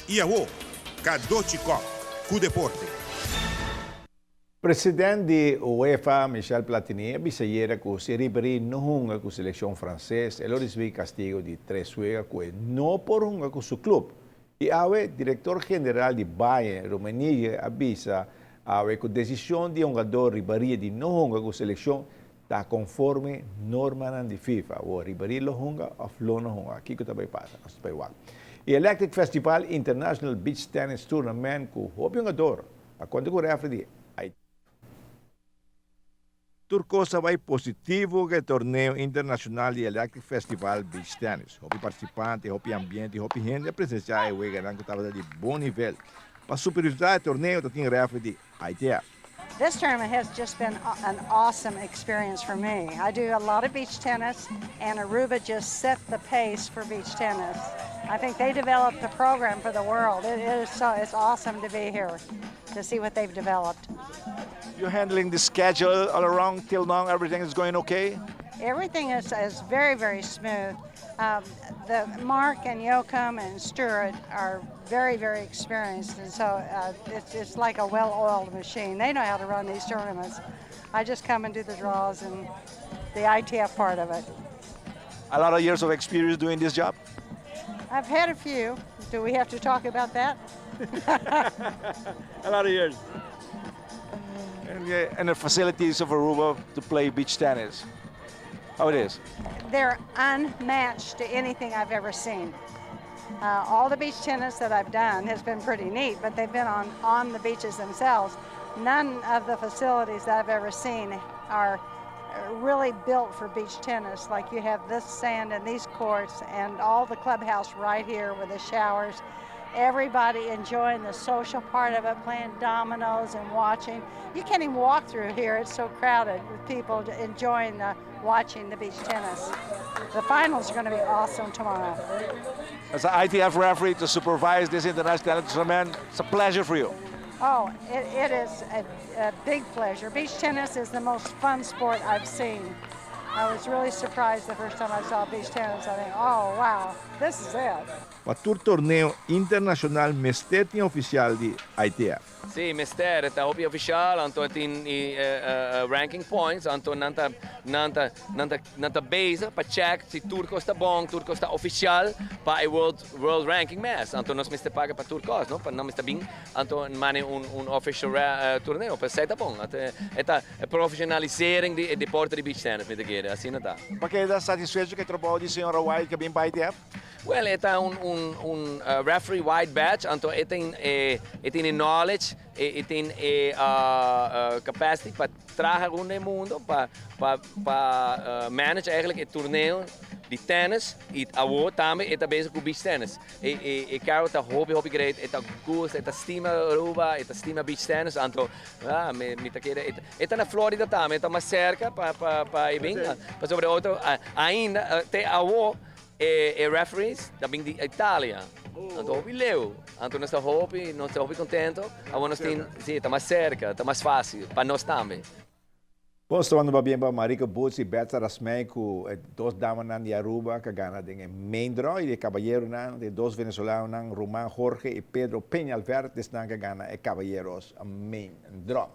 I awo, Cadochi Kock ku deporte. President di UEFA, Michel Platini, a bisa ayera ku si Ribery no hunga ku selekshon franses, e lo risibí kastigo di tres wega ku e no por hunga ku su klup. I awe, direktor general di Bayern, Rummenigge, a bisa awe ku desishon di e hungadó Ribery di no hunga ku selekshon ta konforme normanan di FIFA. Awor, Ribery lo hunga òf lo no hunga? Kiko ta bai pasa? Nos ta bai wak. E Electric Festival International Beach Tennis Tournament ku hopi hungador a konta ku refri di ITF. Tur kos a bai positivo ku e torneo internashonal di Electric Festival Beach Tennis. Hopi partisipante, hopi ambiente i hopi hende a presensiá e weganan ku tabata di bon nivel. Pa supervisá e torneo ta tin refri di ITF. This tournament has just been an awesome experience for me. I do a lot of beach tennis, and Aruba just set the pace for beach tennis. I think they developed the program for the world. It's awesome to be here to see what they've developed. You're handling the schedule all around till now, everything is going okay? Everything is very, very smooth. The Mark and Joachim and Stuart are very, very experienced, and so it's like a well-oiled machine. They know how to run these tournaments. I just come and do the draws and the ITF part of it. A lot of years of experience doing this job? I've had a few. Do we have to talk about that? A lot of years. And the facilities of Aruba to play beach tennis. How it is? They're unmatched to anything I've ever seen. All the beach tennis that I've done has been pretty neat, but they've been on the beaches themselves. None of the facilities that I've ever seen are really built for beach tennis. Like you have this sand and these courts and all the clubhouse right here with the showers. Everybody enjoying the social part of it, playing dominoes and watching. You can't even walk through here. It's so crowded with people enjoying the watching the beach tennis. The finals are going to be awesome tomorrow. As an ITF referee to supervise this international tournament, it's a pleasure for you. Oh, it is a big pleasure. Beach tennis is the most fun sport I've seen. I was really surprised the first time I saw beach tennis. I think, "Oh, wow, this is it." Pa tur torneo internashonal mester tin ofisial di ITF. Si, mester ta hopi ofisial, anto tin ranking points, anto nan ta bezig pa check si tur kos ta bon, tur kos ta ofisial pa e world ranking mes. Anto nos mester paga pa tur kos, no? Pa nan mester bin, anto mane un official torneo, pa esei ta bon. Anto e ta professionalisering di e deporte di beach tennis, mi ta kere, asina ta. Pa keda satisfecho ku e trabou di señora White ku a bin pa ITF? Well, e ta un referee white badge, anto e tin knowledge, e tin e capacity pa traha rond e mundo, pa manage eigenlijk e torneo di tennis i awo tambe e ta bezig ku beach tennis. E Carol ta hopi hopi great, e ta gusta, e ta stima Aruba, e ta stima beach tennis, anto mi ta kere e ta na Florida tambe, e ta mas serka pa e bin. Pa sobre otro ainda te awo e referees ta bin di Italia. Anto hopi leu. Anto nos ta hopi contento. Awo nos tin, si, ta mas serka, ta mas fásil pa nos tambe. Bon, estamos bien pa Marika Boots i Betsa Rasmey ku dos damanan di Aruba ku gana den main draw i e kabayeronan di dos venezolanonan, Roman Jorge i Pedro Peñalver, esnan ku gana e kabayeros main draw.